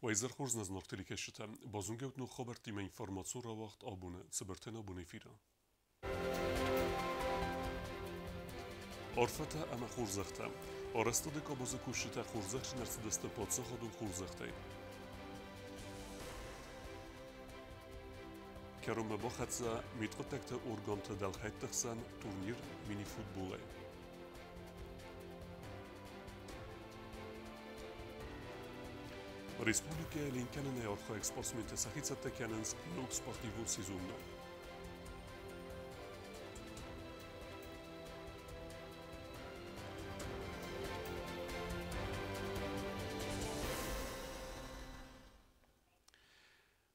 Уайзер хорз нӕ телекӕсджытӕ, базонгӕут ног хабӕрттимӕ информацион рауагъд абоны цыбыртӕн абоны эфиры. Арфӕтӕ ӕмӕ хорзӕхтӕ. Арӕзтады къабазы кусджытӕ хорзӕхджын ӕрцыдысты паддзахадон хорзӕхтӕй. Кӕронмӕ бахӕццӕ мидхъуыддӕгты органты дӕлхӕйтты хсӕн турнир мини-футболӕй. Республикӕйы ленкӕнынӕй архайӕг спортсментӕ сӕхи цӕттӕ кӕнынц ног спортивон сезонмӕ.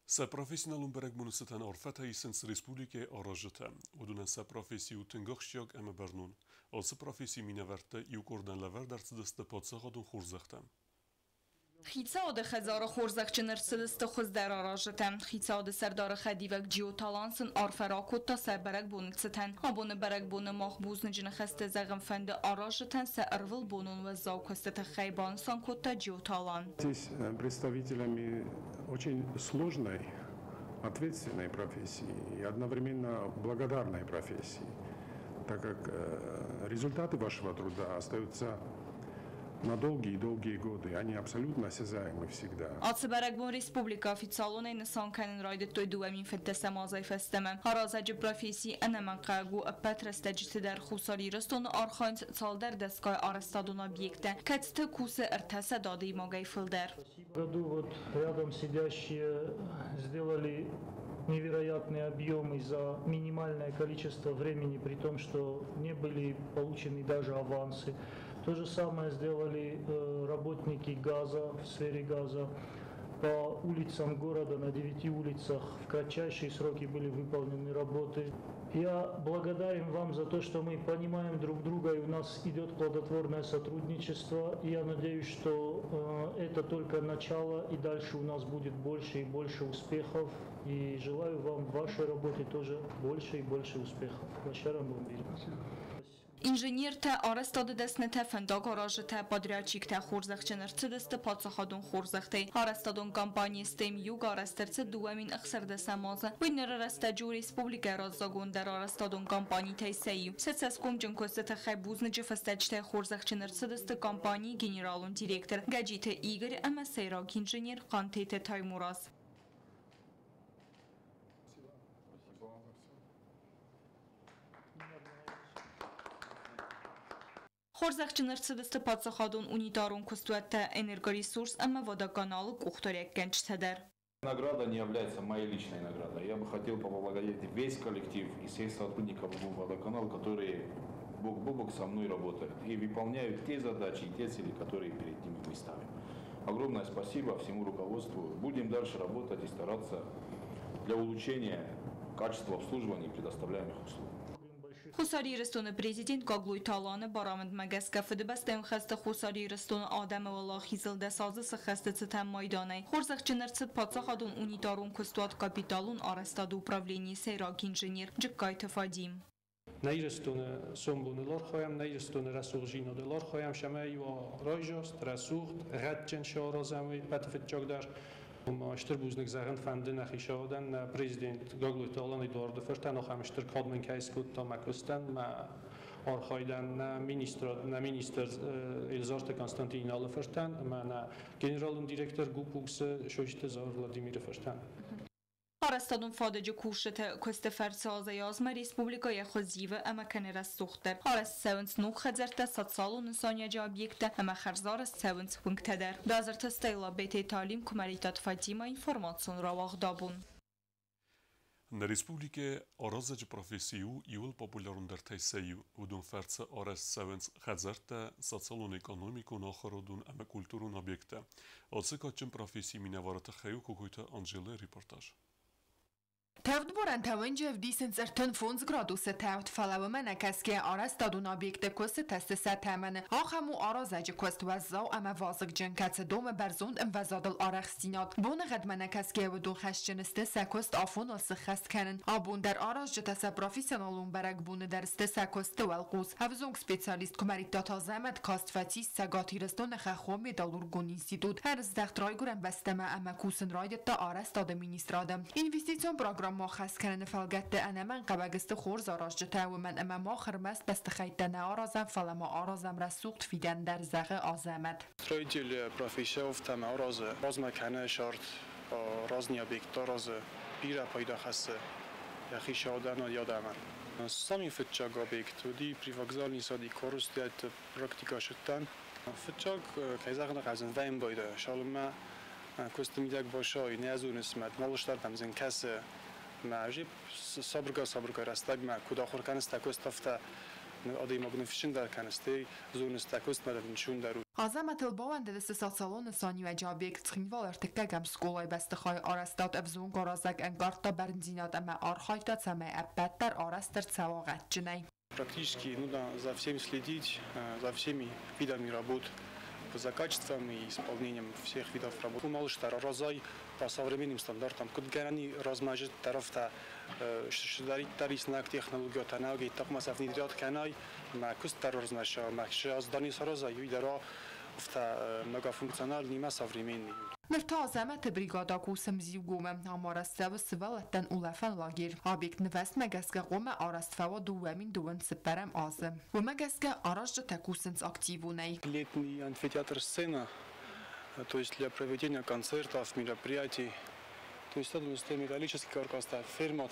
Сӕ профессионалон бӕрӕгбоны цытӕн арфӕтӕ исынц республикӕйы аразджытӕ. Уыдонӕн сӕ професси у тынг ахсджиаг ӕмӕ бӕрнон. Ацы профессийы минӕвӕрттӕ иу къордӕн лӕвӕрд ӕрцыдысты паддзахадон хорзӕхтӕ. Хицауады хӕдзары хорзӕхджын ӕрцыдысты хуыздӕр аразджытӕ. Хицауады сӕрдары хӕдивӕг Джиоты Алан сын арфӕ ракодта сӕ бӕрӕгбоны цытӕн. Абоны бӕрӕгбоны мах бузныджы ныхӕстӕ зӕгъын фӕнды аразджытӕн сӕ ӕрвылбонон уӕззау куысты тыххӕй, банысан кодта Джиоты Алан. Здесь представителями очень сложной, ответственной профессии и одновременно благодарной профессии, так как результаты вашего труда остаются на долгие-долгие годы. Они абсолютно осязаемы всегда. Ацы бӕрӕгбон республикӕ официалонӕй нысан кӕнын райдыдтой 2015 азӕй фӕстӕмӕ. Аразӕджы професси ӕнӕмӕнгхъӕуӕг у ӕппӕт рӕстӕджыты дӕр. Хуссар Ирыстоны архайынц цалдӕр дӕсгай арӕзтадон объекттӕ, кӕцыты кусы 300 адӕймагӕй фылдӕр. В году вот рядом сидящие сделали невероятные объемы за минимальное количество времени, при том, что не были получены даже авансы. То же самое сделали работники газа в сфере газа. По улицам города, на 9 улицах в кратчайшие сроки были выполнены работы. Я благодарен вам за то, что мы понимаем друг друга и у нас идет плодотворное сотрудничество. И я надеюсь, что это только начало и дальше у нас будет больше и больше успехов. И желаю вам в вашей работе тоже больше и больше успехов. Инженертӕ, арӕзтады дӕснытӕ, фӕндагаразджытӕ, подрядчиктӕ хорзӕхджын ӕрцыдысты паддзахадон хорзӕхтӕй. Арӕзтадон компани «Стем Юг» арӕзт ӕрцыд 2016 азы. Уый ныры рӕстӕджы у республикӕйы раззагондӕр арӕзтадон компанитӕй сӕ иу. Сӕ цӕсгомджын куысты тыххӕй бузныджы фыстӕджытӕй хорзӕхджын ӕрцыдысты компанийы генералон директор Гӕджиты Игорь ӕмӕ сӕйраг инженер Хъантеты Таймураз. Хорзӕхджын ӕрцыдысты паддзахадон унитарон куыстуӕттӕ, энергоресурс ӕмӕ водоканалы къухдариуӕггӕнджытӕ дӕр. Награда не является моей личной наградой. Я бы хотел поблагодарить весь коллектив и всех сотрудников водоканала, которые бок о бок со мной работают и выполняют те задачи и те цели, которые перед ними мы ставим. Огромное спасибо всему руководству. Будем дальше работать и стараться для улучшения качества обслуживания и предоставляемых услуг. Хуссар Ирыстоны президент Гаглойты Аланы барамындмӕ гӕсгӕ Фыдыбӕстӕйон хӕсты Хуссар Ирыстоны адӕмы уӕлахизыл 10 азы сыххӕсты цытӕн майданӕй хорзӕхджын ӕрцыд паддзахадон унитарон куыстуат «Капиталон арӕзтады управленийы» сӕйраг инженер Джыккайты Фадим. Нӕ Ирыстоны сомбоныл архайӕм, нӕ Ирыстоны рӕсугъддзинадыл архайӕм, цӕмӕй уа райдзаст, рӕсугъд, гъӕдджын саразӕм уый ӕппӕты фыццагдӕр. Ма стыр бузныг зӕгъын фӕнды нӕ хицауадӕн, нӕ президент Гаглойты Алан Эдуарды фыртӕн, ахӕм стыр кад мын кӕй скодта мӕ куыстӕн, мӕ архайдӕн, нӕ министрад, нӕ министр Елзарты Константин Иналы фыртӕн ӕмӕ нӕ генералон директор ГУПУКС-ы Сойты Зауыр Владимиры фыртӕн. Арӕзтадон фадыджы кусджыты куысты фӕрцы азӕй-азмӕ республикӕ йӕ хуыз ивы ӕмӕ кӕны рӕсугъддӕр. Арӕзт цӕуынц ног хӕдзӕрттӕ, социалон нысаниуӕджы объекттӕ ӕмӕ хӕрзарӕзт цӕуынц уынгтӕ дӕр. Базырты Стелла, Бететы Алим, Куымӕридтаты Фатима, информацион рауагъд абон. Нӕ республикӕйы аразӕджы професси у иууыл популярондӕртӕй сӕ иу. Уыдон фӕрцы арӕзт цӕуынц хӕдзӕрттӕ, социалон-экономикон, ахуырадон ӕмӕ культурон объекттӕ. Ацы кадджын профессийы минӕвары тыххӕй у Кокойты Анжелӕйы репортаж. Тӕвд борӕнтӕ уынджы ӕвдисынц 35 градусы тӕвд, фӕлӕ уымӕ нӕкӕсгӕ арӕзтадон объекты куыстытӕ сты сӕ тӕмӕны. Ахӕм у аразӕджы куыст, уӕззау ӕмӕ вазыгджын, кӕцы домы бӕрзонд ӕмвӕзадыл арӕхстдзинад. Боныгъӕдмӕ нӕкӕсгӕ уыдон хӕсджын сты сӕ куыст афоныл сыххӕст кӕнын. Абон дӕр аразджытӕ сӕ профессионалон бӕрӕгбоны дӕр сты сӕ куысты уӕлхъус. Ӕвзонг специалист Куымӕридтаты Азӕмӕт каст фӕцис Цӕгат Ирыстоны хӕххон металлургон институт. Ӕрыздӕхт райгуырӕн бӕстӕмӕ ӕмӕ кусын райдыдта арӕзтады министрады. Инвестицион программӕ ӕххӕст кӕныны фӕлгӕтты ӕнӕмӕнгхъӕуӕг сты хорз аразджытӕ, уымӕн ӕмӕ мах ӕрмӕст бӕстыхӕйттӕ нӕ аразӕм, фӕлӕ ма аразӕм рӕсугъд фидӕн дӕр, зӕгъы Азӕмӕт. Строители профессия ӕмӕ аразы, размӕ кӕны сӕрд, разный объект аразы, бирӕ пайда хӕссы йӕхи саудӕн адӕмӕн. Сами фыццаг объект уыди привокзальный садик Корустӕты практика сыдтӕн. Фыццаг, кӕй зӕгъын ӕй вӕййын байда, цалынмӕ куысты мидӕг башай, нӕ зоныс, мӕ малыстӕрдӕм зын кӕсы. Мӕ уже сабырга-сабырга рӕстӕгмӕ куыд ахуыр кӕныс, дӕ куыст, афтӕ адӕймаг ныфсджындӕр кӕны, стӕй зоныс дӕ куыстмӕ дӕр нчундӕр у. Азӕмӕтыл баууӕндыдысты социалон нысаниуӕджы объект Цхинвалы ӕртыккӕгӕм скъолайы бӕстыхайы арӕзтад. Ӕвзонг аразӕг ӕнкъардта бӕрндзинад ӕмӕ архайдта, цӕмӕй ӕппӕт дӕр арӕзт ӕрцӕуа гъӕдджынӕй. Практически нужно за всем следить, за всеми видами работ, за качеством и исполнением всех видов работ. Малыштар разай по современным стандартам. Куыд гӕнӕн и размӕ тарафта шдарит иснаг технологията науги тақмаса внедрят кӕнай, мӕ куыст дӕр размӕ мӕ аздани саразай, уый дӕр афтӕ многофункциональный мӕ современный. Ныр та Азӕмӕты бригада кусы Мзиугомы. Ам арӕзт цӕуы сывӕллӕттӕн улӕфӕн лагерь. Объект нывӕзтмӕ гӕсгӕ хъуамӕ арӕзт фӕуа 2024 азы. Уымӕ гӕсгӕ аразджытӕ кусынц активонӕй. Летний амфитеатр сцена, то есть для проведения концертов, мероприятий. То есть это у нас металлический каркас, ферма,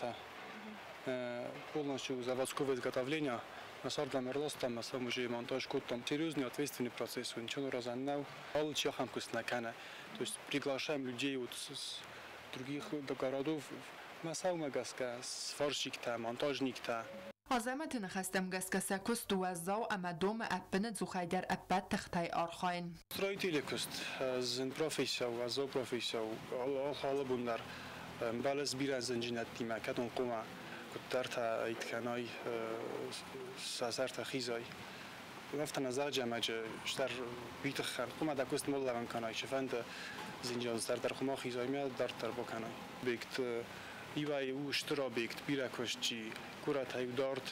полностью заводского изготовления. На сардам рластам, на сам уже монтаж кодтам. Серьезный, ответственный процесс, ничего разаннау. Алчахам куснакана. То есть приглашаем людей вот с других городов. На самом гӕсгӕ сварщиктӕ, монтажниктӕ. Азӕмӕты ныхӕстӕм гӕсгӕ сӕ куыст у уӕззау ӕмӕ домы ӕппынӕдзухӕй дӕр ӕппӕт тыхтӕй архайын. Строители куыст зын профессия у, уӕззау профессия у. Алы бон дӕр ӕмбӕлыс бирӕ зындзинӕдтимӕ, кӕдон хъуамӕ куыддӕртӕ ӕйт кӕнай, сӕ сӕртӕ хизай. Афтӕ нӕ зӕгъджы стӕр уый тыххӕн хъуамӕ дӕ куыст ма лӕвӕн кӕнай, чи фӕнды зындзинад сӕр дӕр хъуамӕ хизай мӕ дарддӕр бакӕнай. Объект иуӕй у стыр объект, бирӕ куыст чи куратӕй дард,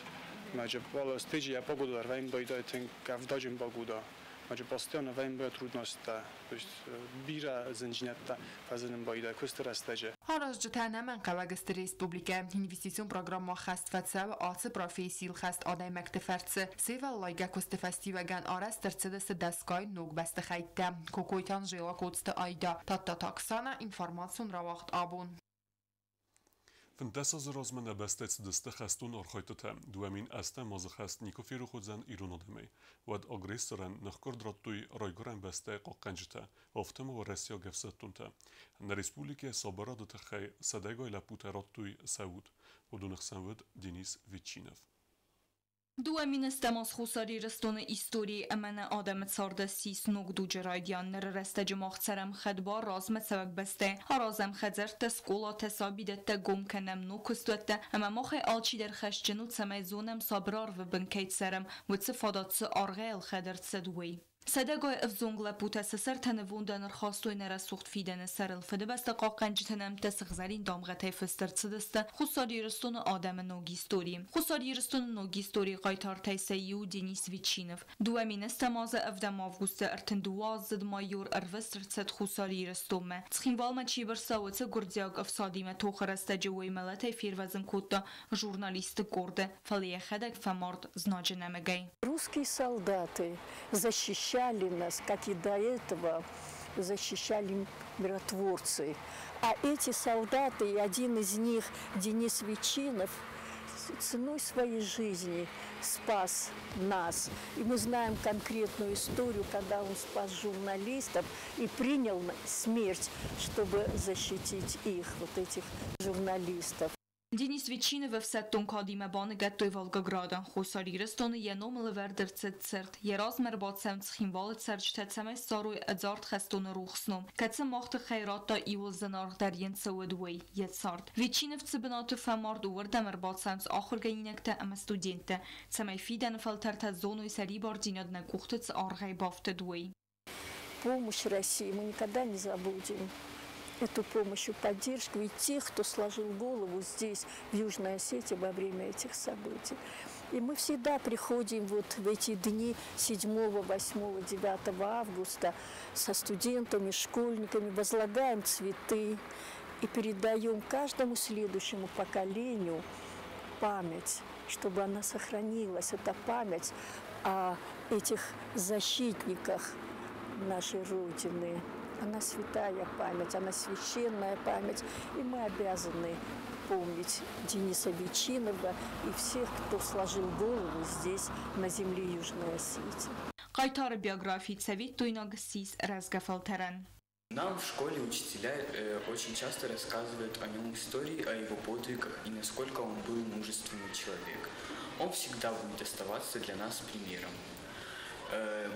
мӕ стеджи я погода дӕр вӕййын байдайы тынг къӕвдаджын погода. Мӕ постоянно вӕййын бирӕ трудносттӕ, то есть бирӕ зындзинӕдтӕ фӕзынын байдайы куысты рӕстӕджы. Аразджытӕ ӕнӕмӕнгхъӕуӕг сты республикӕ. Инвестицион программӕ ӕххӕст фӕцӕуы ацы профессийыл хӕст адӕймӕгты фӕрцы. Се вӕллайгӕ куысты фӕстиуӕгӕн арӕзт ӕрцыдысты дӕсгай ног бӕстыхӕйттӕ. Кокойты Анжела, Коцты Айда, Тадтаты Оксана, информацион рауагъд «Абон». 15 азы размӕ нӕ бӕстӕйы цыдысты хӕстон архӕйдтытӕ. 2008 азы хӕст никуы ферох уыдзӕн ирон адӕмӕй. Уӕд агрессорӕн ныхкъуырд радтой райгуырӕн бӕстӕйы хъахъхъӕнджытӕ, афтӕ ма уӕрӕсейаг ӕфсӕддонтӕ. Нӕ республикӕйы сабырады тыххӕй сӕдӕгай лӕппутӕ радтой сӕ уд. Уыдоны хсӕн уыд Денис Ветчинов. 2008 аз Хуссар Ирыстоны историйы ӕмӕ нӕ адӕмы царды ссис ног дуджы райдиан. Ныры рӕстӕджы мах цӕрӕм хӕдбар, размӕ цӕуӕг бӕстӕйы. Аразӕм хӕдзӕрттӕ, скъолатӕ, сабидӕттӕ, гом кӕнӕм ног куыстуӕттӕ ӕмӕ махӕй алчидӕр хӕсджын у, цӕмӕй зонӕм, сабыр арвы бын кӕй цӕрӕм, уыцы фадат цы аргъӕй ӕлхӕд ӕрцыд, уый. Сӕдӕгай ӕвзонг лӕппутӕ сӕ сӕртӕ нывондӕн ӕрхастой нӕ рӕсугъд фидӕны сӕрыл. Фыдыбӕстӕ хъахъхъӕнджыты нӕмттӕ сыгъзӕрин дамгъӕтӕй фыст ӕрцыдысты Хуссар Ирыстоны адӕмы ног историйы. Хуссар Ирыстоны ног историйы хъайтартӕй сӕ иу Денис Ветчинов. 2008 азы 7 августы 32-аздзыд майор ӕрвыст ӕрцыд Хуссар Ирыстонмӕ. Цхинвалмӕ чи бырса, уыцы гуырдзиаг ӕфсадимӕ тохы рӕстӕджы уый мӕлӕтӕй фервӕзын кодта журналистты къорды, фӕлӕ йӕхӕдӕг фӕмард знаджы нӕмыгӕй. Русские солдаты защищали нас, как и до этого защищали миротворцы. А эти солдаты, и один из них, Денис Ветчинов, ценой своей жизни спас нас. И мы знаем конкретную историю, когда он спас журналистов и принял смерть, чтобы защитить их, вот этих журналистов. Денис Ветчиновы ӕфсӕддон кадимӕ баныгӕдтой Волгограды. Хуссар Ирыстоны йӕ номыл лӕвӕрд ӕрцыд цырт. Йӕ размӕ ӕрбацӕуынц Цхинвалы цӕрджытӕ, цӕмӕй ссарой ӕдзард хӕстоны рухс ном, кӕцы мах тыххӕй радта иууыл зынаргъдӕр йын цы уыд, уый, йӕ цард. Ветчинов цы бынаты фӕмард, уырдӕм ӕрбацӕуынц ахуыргӕнинӕгтӕ ӕмӕ студенттӕ, цӕмӕй фидӕны фӕлтӕртӕ зоной, сӕрибардзинад нӕ къухты цы аргъӕй бафтыд, уый. Помощь России мы никогда не забудем. Эту помощь и поддержку и тех, кто сложил голову здесь, в Южной Осетии, во время этих событий. И мы всегда приходим вот в эти дни 7, 8, 9 августа со студентами, школьниками, возлагаем цветы и передаем каждому следующему поколению память, чтобы она сохранилась, эта память о этих защитниках нашей Родины. Она святая память, она священная память, и мы обязаны помнить Дениса Ветчинова и всех, кто сложил голову здесь, на земле Южной Осетии. Хъайтары биографи цӕвиттойнаг ссис рӕзгӕ фӕлтӕрӕн. Нам в школе учителя очень часто рассказывают о нем истории, о его подвигах и насколько он был мужественный человек. Он всегда будет оставаться для нас примером.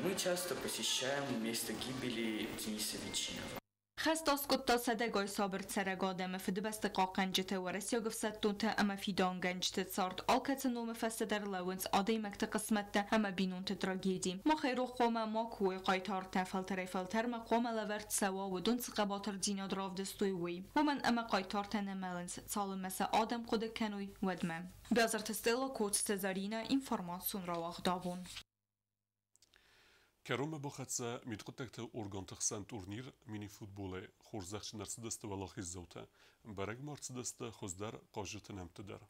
Мы часто посещаем место гибели Дениса Ветчинова. Хӕст аскъуыдта сӕдӕгай сабыр цӕрӕг адӕмы, Фыдыбӕсты хъахъхъӕнджыты, уӕрӕсейаг ӕфсӕддонтӕ ӕмӕ фидауынгӕнджыты цард. Алкӕцы номы фӕстӕ дӕр лӕууынц адӕймӕгты хъысмӕттӕ ӕмӕ бинонты трагеди. Махӕй рох хъуамӕ макуы уой хъайтартӕ, фӕлтӕрӕй-фӕлтӕрмӕ хъуамӕ лӕвӕрд цӕуа, уыдон цы хъӕбатырдзинад равдыстой, уый. Уымӕн ӕмӕ хъайтартӕ нӕ мӕлынц, цалынмӕ сӕ адӕм хъуыды кӕной, уӕдмӕ. Биазырты Стелла, Коцты Заринӕ, информацион рауагъд «Абон». Кӕронмӕ бахӕццӕ мидхъуыддӕгты органты хсӕн турнир мини-футболӕй. Хорзӕхджын ӕрцыдысты уӕлахиздзаутӕ. Бӕрӕг ма ӕрцыдысты хуыздӕр хъазджыты нӕмтты дӕр.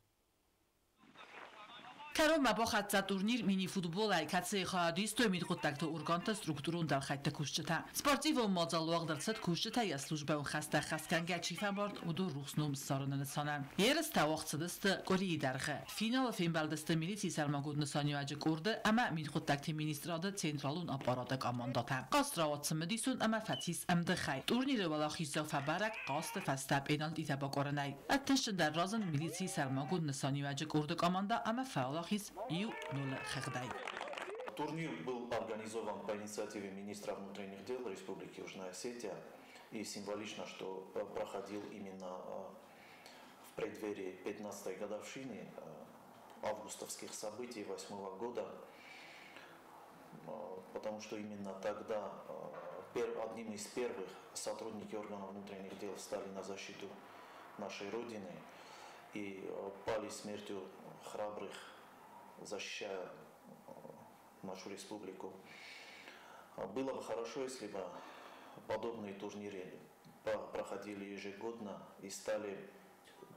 Кӕронмӕ бахӕццӕ турнир мини-футболӕй, кӕцыйы хайад истой мидхъуыддӕгты органты структурон дӕлхӕйтты кусджытӕ. Спортивон мадзал уагъд ӕрцыд кусджытӕ йӕ службӕйон хӕстӕ ӕххӕстгӕнгӕ чи фӕмард, уыдон рухс ном ссарыны нысанӕн. Ерыстӕ уагъд цыдысты къуырийы дӕргъы. Финалы фембӕлдысты милицийы сӕрмагонд нысаниуӕджы къорды ӕмӕ мидхъуыддӕгты министрады централон аппараты командӕтӕ. Хъазт рауад цымыдисон ӕмӕ фӕцис ӕмдыхӕй. Турниры уӕлахиздзау фӕбӕрӕг хъазты фӕстӕ пъенальтитӕ бакъуырынӕй. Ӕнтыстджындӕр разынд милицийы сӕрмагонд нысаниуӕджы къорды командӕ ӕмӕ фӕуӕлахиз 1-0 хыгъдӕй. Турнир был организован по инициативе министра внутренних дел Республики Южная Осетия. И символично, что проходил именно в преддверии 15-й годовщины августовских событий 8 года, потому что именно тогда одним из первых сотрудники органов внутренних дел встали на защиту нашей Родины и пали смертью храбрых, защищая нашу республику. Было бы хорошо, если бы подобные турниры проходили ежегодно и стали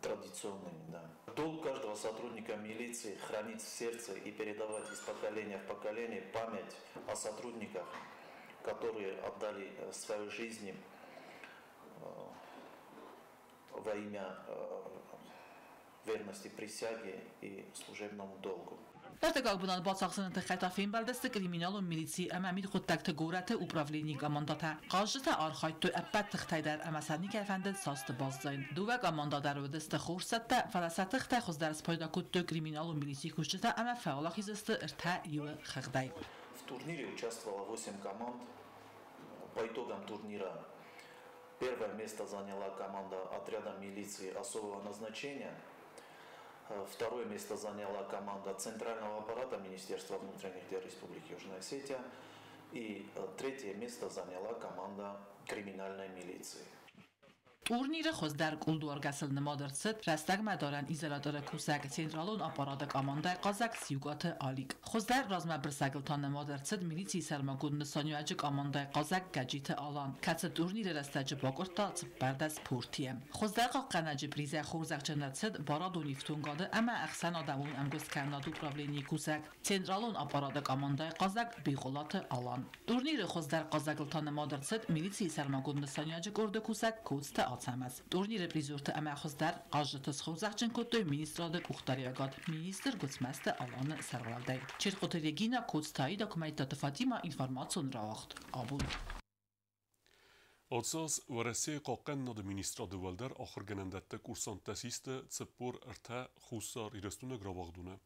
традиционными. Да. Долг каждого сотрудника милиции хранить в сердце и передавать из поколения в поколение память о сотрудниках, которые отдали свою жизнь во имя верности присяге и служебному долгу. Ӕртыккаг бынат бацахсыны тыххӕй та фембӕлдысты криминалон милицийы ӕмӕ мидхъуыддӕгты горӕты управленийы командӕтӕ. Хъазджытӕ архайдтой ӕппӕт тыхтӕй дӕр ӕмӕ сӕ никӕй фӕндыд састы баззайын. Дыууӕ командӕ дӕр уыдысты хорз цӕттӕ, фӕлӕ сӕ тыхтӕй хуыздӕр спайда кодтой криминалон милицийы кусджытӕ ӕмӕ фӕуӕлахиз сты 3-1 хыгъдӕй. В турнире участвовало 8 команд. По итогам турнира первое место заняла команда отряда милиции особого назначения. Второе место заняла команда Центрального аппарата Министерства внутренних дел Республики Южная Осетия. И третье место заняла команда криминальной милиции. Турниры хуыздӕр къулдуаргӕсыл нымад ӕрцыд рӕстӕгмӕдарӕн изоляторы кусӕг централон аппараты командӕйы хъазӕг Сиукъаты Алик. Хуыздӕр размӕбырсӕгыл та нымад ӕрцыд милицийы сӕрмагонд нысаниуӕджы командӕйы хъазӕг Гӕджиты Алан, кӕцы турниры рӕстӕджы бакъуырдта 14 пуртийы. Хуыздӕр хъахъхъӕнӕджы призӕй хорзӕхджын ӕрцыд барадон ифтонгады ӕмӕ ӕхсӕнадӕмон ӕмгуысткӕнынады управленийы кусӕг централон аппараты командӕйы хъазӕг Бигъуылаты Алан. Турниры хуыздӕр хъазӕгыл та нымад ӕрцыд милицийы сӕрмагонд нысаниуӕджы къорды кусӕг Коцты Ацӕмӕз. Турниры призерты ӕмӕ хуыздӕр хъазджыты схорзӕхджын кодтой министрады къухдариуӕгад министр Гуыцмӕзты Аланы сӕргълӕудӕй. Чертхъоты Регина, Коцты Аида, Куымӕридтаты Фатима, информацион рауагъд «Абон». Ацы аз Уӕрӕсейы хъахъхъӕнынады министрады уӕлдӕр ахуыргӕнӕндӕтты курсанттӕ систы 43 хуссарирыстойнаг рауагъдоны.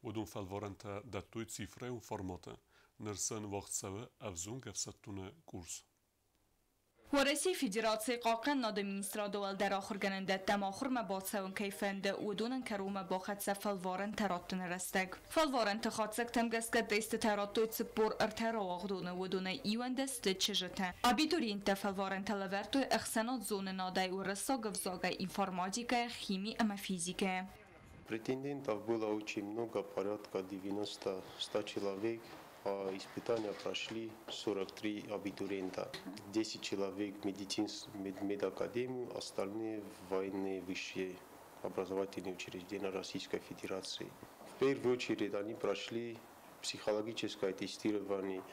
Уыдон фӕлварӕнтӕ дӕттой цифрӕйон форматы. Ныр сын уагъд цӕуы ӕвзонг ӕфсӕддоны курс. Уӕрӕсейы Федерацийы хъахъхъӕнынады министрады уӕлдӕр ахуыргӕнӕндӕттӕм ахуырмӕ бацӕуын кӕй фӕнды, уыдонӕн кӕронмӕ бахӕццӕ фӕлварӕнтӕ раттыны рӕстӕг. Фӕлварӕнты хатдзӕгтӕм гӕсгӕ тестытӕ радтой 43 рауагъдоны, уыдонӕй 11 сты чызджытӕ. Абитуриенттӕ фӕлварӕнтӕ лӕвӕрдтой ӕхсӕнадзонынадӕй, уырыссаг ӕвзагӕй, информатикӕйӕ, хими ӕмӕ физикӕйӕ. Претендентов было очень много, порядка 90-100 человек. А испытания прошли 43 абитуриента. 10 человек в медакадемию, остальные в военные высшие образовательные учреждения Российской Федерации. В первую очередь они прошли психологическое тестирование.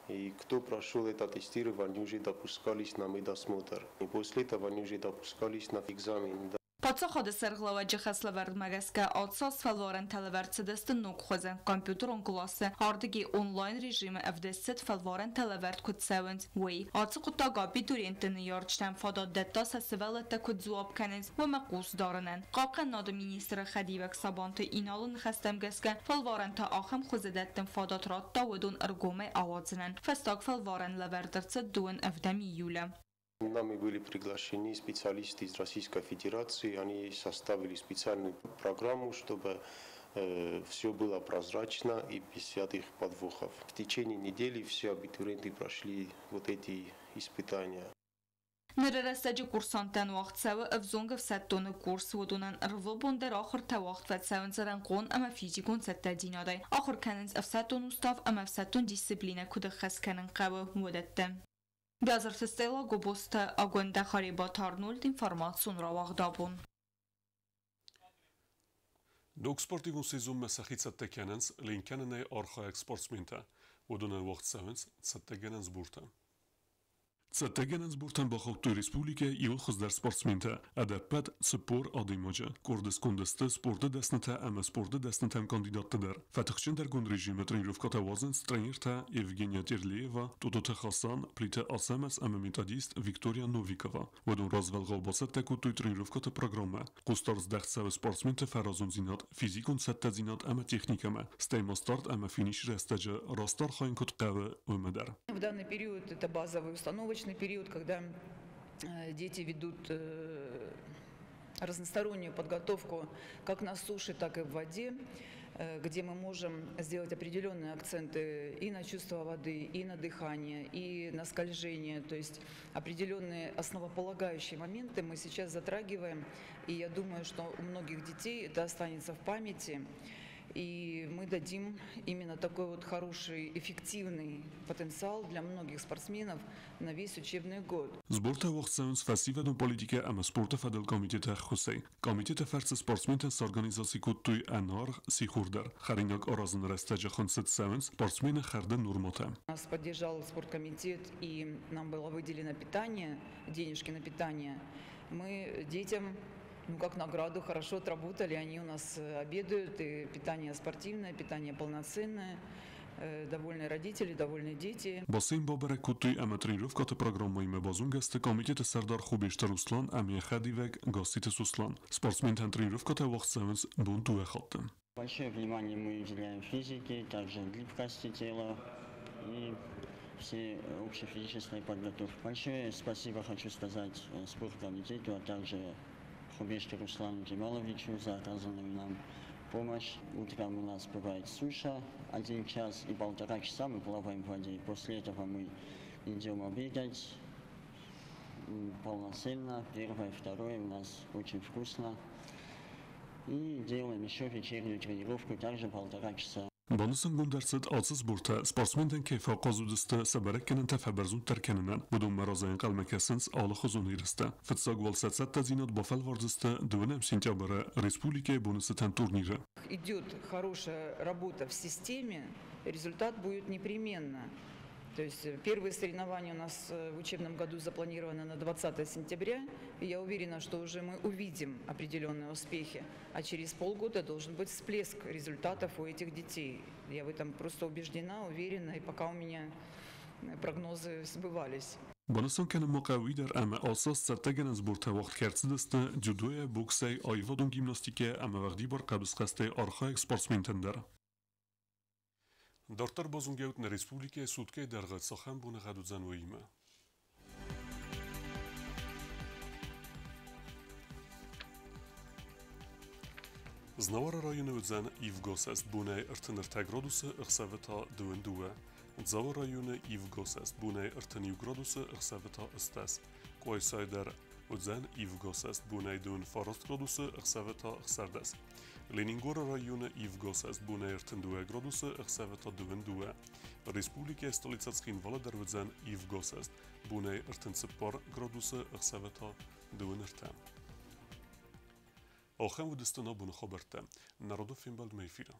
И кто прошел это тестирование, уже допускались на медосмотр. И после этого они уже допускались на экзамен. Паддзахады сӕргълӕууӕджы хӕслӕвӕрдмӕ гӕсгӕ ацы аз фӕлварӕнтӕ лӕвӕрд цыдысты ног хуызы компьютерон къласы. Ардыгӕй онлайн режимы ӕвдыст цыд фӕлварӕнтӕ лӕвӕрд куыд цӕуынц, уый. Ацы хъуыддаг абитуриентты ныййарджытӕн фадат дӕтта сӕ сывӕллӕттӕ куыд дзуапп кӕнынц, уымӕ хъус дарынӕн. Хъахъхъӕнынады министры хӕдивӕг Сабанты Иналы ныхӕстӕм гӕсгӕ фӕлварӕнтӕ ахӕм хуызы дӕттын фадат радта уыдон ӕргомӕй ауадзынӕн. Фӕстаг фӕлварӕн лӕвӕрд ӕрцыд 27 июлы. Нами были приглашены специалисты из Российской Федерации. Они составили специальную программу, чтобы все было прозрачно и без всяких подвохов. В течение недели все абитуриенты прошли вот эти испытания. Ныры рӕстӕджы курсанттӕн уагъд цӕуы ӕвзонг ӕфсӕддоны курс. Уыдонӕн ӕрвылбон дӕр ахуыртӕ уагъд фӕцӕуынц рӕнхъон ӕмӕ физикон цӕттӕдзинадӕй. Ахуыр кӕнынц ӕфсӕддон устав ӕмӕ ӕфсӕддон дисциплинӕ куыд ӕххӕст кӕнын хъӕуы, уыдӕттӕ. Биазырты Стелла, Гобозты Агуындӕ, Харебаты Арнольд, информацион рауагъд абон. Ног спортивон сезонмӕ сӕхи цӕттӕ кӕнынц ленкӕнынӕй архайӕг спортсментӕ. Уыдонӕн уагъд цӕуынц цӕттӕгӕнӕн сбортӕ. Цӕттӕгӕнӕн сбортӕн бахаудтой республикӕйы иууыл хуыздӕр спортсментӕ. Ӕдӕппӕт 40 адӕймаджы. Къорды сконды сты спорты дӕснытӕ ӕмӕ спорты дӕснытӕм кандидаттӕ дӕр. Фӕтыхджындӕргонд режимы тренировкӕтӕ уадзынц тренертӕ Евгения Терлеева, Тототы Хасан, Плиты Ацӕмӕз ӕмӕ методист Виктория Новикова. Уыдон развӕлгъау бацӕттӕ кодтой тренировкӕты программӕ. Хъусдард здӕхт цӕуы спортсменты фӕразондзинад, физикон цӕттӕдзинад ӕмӕ техникӕмӕ, стӕй ма старт ӕмӕ финишы рӕстӕджы раст архайын куыд хъӕуы, уымӕ дӕр. В данный период это базовый установочный период, когда дети ведут разностороннюю подготовку как на суше, так и в воде, где мы можем сделать определенные акценты и на чувство воды, и на дыхание, и на скольжение. То есть определенные основополагающие моменты мы сейчас затрагиваем, и я думаю, что у многих детей это останется в памяти. И мы дадим именно такой вот хороший, эффективный потенциал для многих спортсменов на весь учебный год. Сбортӕ уагъд цӕуынц фӕсивӕдон политикӕ ӕмӕ спорты фӕдыл комитеты ӕххуысӕй. Комитеты фӕрцы спортсментӕн сорганизаци кодтой ӕнӕаргъ сихор дӕр. Хӕринаг аразыны рӕстӕджы хынцыд цӕуынц спортсмены хӕрды нормӕтӕ. Нас поддержал спорткомитет, и нам было выделено питание, денежки на питание. Мы детям, как награду, хорошо отработали, они у нас обедают, и питание спортивное, питание полноценное, довольны родители, довольны дети. Бассейн бабӕрӕг кодтой ӕмӕ тренировкӕты программӕимӕ базонгӕ сты комитеты сӕрдар Хубежты Руслан ӕмӕ йӕ хӕдивӕг Гасситы Сослан. Спортсментӕн тренировкӕтӕ уагъд цӕуынц бон дыууӕ хатты. Большое внимание мы уделяем физике, также гибкости тела и всей общей физической подготовке. Большое спасибо хочу сказать спорткомитету, а также Хубежке Руслану Джемаловичу за оказанную нам помощь. Утром у нас бывает суша 1 час и 1,5 часа мы плаваем в воде. После этого мы идем обедать полноценно. Первое, второе у нас очень вкусно. И делаем еще вечернюю тренировку, также 1,5 часа. Банысангонд ӕрцыд ацы сбортӕ спортсментӕн кӕй фӕахъаз уыдысты сӕ бӕрӕггӕнӕнтӕ фӕбӕрзонддӕр кӕнынӕн. Уыдонмӕ разӕй ӕнхъӕлмӕ кӕсынц алыхуызон ерыстӕ. Фыццаг уал сӕ цӕттӕдзинад бафӕлвардзысты 2 сентябры республикӕйы боны цытӕн турниры. Идет хорошая работа в системе, результат будет непременно. То есть первые соревнования у нас в учебном году запланированы на 20 сентября, и я уверена, что уже мы увидим определенные успехи, а через полгода должен быть всплеск результатов у этих детей. Я в этом просто убеждена, уверена, и пока у меня прогнозы сбывались. Банысан кӕнын ма хъӕуы уый дӕр, ӕмӕ ацы аз цӕттӕгӕнӕн сбортӕ уагъд кӕй ӕрцыдысты дзюдойӕ, боксӕй, аивадон гимнастикӕйӕ ӕмӕ уӕгъдибар хъӕбысхӕстӕй архайӕг спортсментӕн дӕр. Дарддӕр базонгӕ ут нӕ республикӕйы суткӕйы дӕргъы цахӕм боныгъӕд уыдзӕн, уыимӕ. Знауыры районы уыдзӕн ивгосӕст бонӕй 33 градусы, ӕхсӕвы та 22. Дзауы районы ивгосӕст бонӕй 31 градусы, ӕхсӕвы та 18. Къуайсайы дӕр уыдзӕн ивгосӕст бонӕй 29 градусы, ӕхсӕвы та 16. Ленингоры районы ивгосӕст бонӕй 32 градусы, ӕхсӕвы та 22. Республикӕйы столицӕ Цхинвалы дӕр уыдзӕн ивгосӕст бонӕй 34 градусы, ӕхсӕвы та 23. Ахӕм уыдысты нӕ боны хабӕрттӕ. Народы фембӕлдмӕ эфиры.